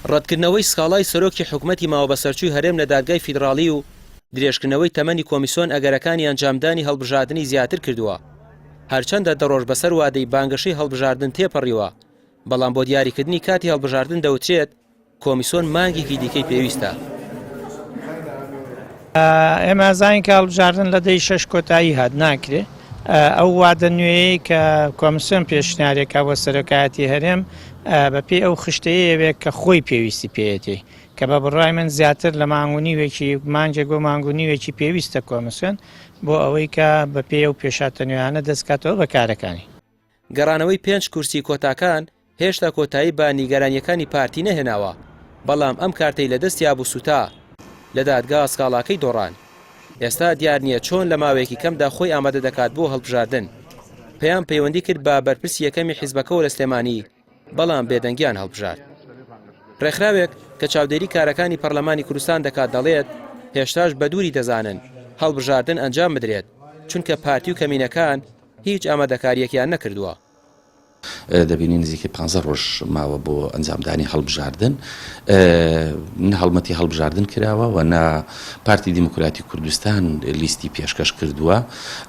ڕەتکردنەوەی سکاڵای سەرۆکی حکومەتی ماوەبەسەرچووی هەرێم لە دادگای فیدڕاڵی و درێژکردنەوەی تەمەنی کۆمیسۆن ئەگەرەکانی ئەنجامدانی هەڵبژاردنی زیاتر کردووە. هەرچەندە دە ڕۆژ بەسەر وادەی بانگەشەی هەڵبژاردن تێپەڕیوە، بەڵام بۆ دیاریکردنی کاتی هەڵبژاردن دەوترێت کۆمیسۆن مانگێکی دیکەی پێویستە. ئێمە ئەزانین کە هەڵبژاردن لە دەی شەش کۆتایی هات ناکرێ ئەو وادە نوێیەی کە کۆمسیۆن پێشنیارێکا بۆ سەرۆکایەتی هەرێم بەپێی ئەو خشتەیە بێت کە خۆی پێویستی پێیەتی کە بە بڕای من زیاتر لە مانگ و نیوێکی مانگێک بۆ مانگ و نیوێکی پێویستە کۆمسیۆن بۆ ئەوەی کە بەپێی ئەو پێشاتە نوێیانە دەستکاتەوە بە کارەکانی. گەڕانەوەی پێنج کورسی کۆتاکان هێشتا کۆتایی بە نیگەرانییەکانی پارتی نەهێناوە، بەڵام ئەم کارتەی لەدەستی ئابوو سوتا لە دادگا سکاڵاکەی دۆڕان. ئێستا دیار نییە چۆن لە ماوەیەکی کەمدا خۆی ئامادە دەکات بۆ هەڵبژاردن. پەیام پەیوەندی کرد بە بەرپرسی یەکەمی حیزبەکەوە لە سلێمانی، بەڵام بێدەنگیان هەڵبژارد. ڕێکخراوێک کە چاودێری کارەکانی پەرلەمانی کوردستان دەکات دەڵێت، هێشتاش بە دووری دەزانن هەڵبژاردن ئەنجام بدرێت، چونکە پارتی و کەمینەکان هیچ ئامادەکارییەکیان نەکردووە. دەبینین نزیکەی پانزە ڕۆژ ماوە بۆ ئەنجامدانی هەڵبژاردن، نە هەڵمەتی هەڵبژاردن کراوە و نە پارتی دیموکراتی کوردستان لیستی پێشکەش کردووە،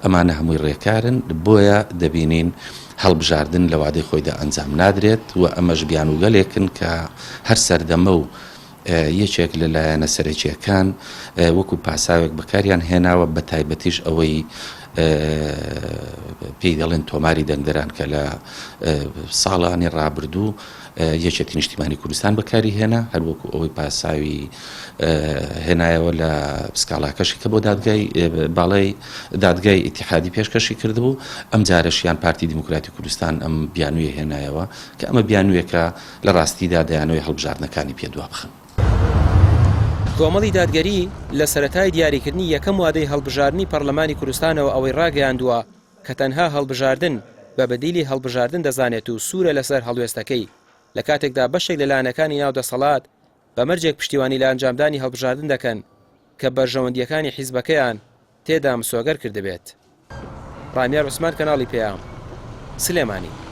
ئەمانە هەمووی ڕێکارن، بۆیە دەبینین هەڵبژاردن لە وادەی خۆیدا ئەنجام نادرێت و ئەمەش بیانووگەلێکن کە هەر سەردەمە و یەکێک لە لایەنە سەرەکییەکان وەکو پاساوێک بەکاریان هێناوە، بەتایبەتیش ئەوەی پێی دەڵێن تۆماری دەنگدەران کە لە ساڵانی ڕابردوو یەکێتی نیشتیمانی کوردستان بەکاری هێنا، هەروەکو ئەوەی پاساوی هێنایەوە لە سکاڵاکەشی کە بۆ دادگای باڵای دادگای ئیتیحادی پێشکەشی کردبوو، ئەم جارەشیان پارتی دیموکراتی کوردستان ئەم بیانوویە هێنایەوە کە ئەمە بیانوویەکە لە ڕاستیدا دەیانەوێت هەڵبژاردنەکانی پێ دوابخەن. کۆمەڵی دادگەری لە سەرەتای دیاریکردنی یەکەم وادەی هەڵبژاردنی پەڕلەمانی کوردستانەوە ئەوەی ڕاگەیاندووە کە تەنها هەڵبژاردن بە بەدیلی هەڵبژاردن دەزانێت و سوورە لەسەر هەڵوێستەکەی لە کاتێکدا بەشێک لە لایەنەکانی ناو دەسەڵات بە مەرجێک پشتیوانی لە ئەنجامدانی هەڵبژاردن دەکەن کە بەرژەوەندییەکانی حیزبەکەیان تێدا مسۆگەر کردبێت. ڕامیار عوسمان کەناڵی پەیام، سلێمانی.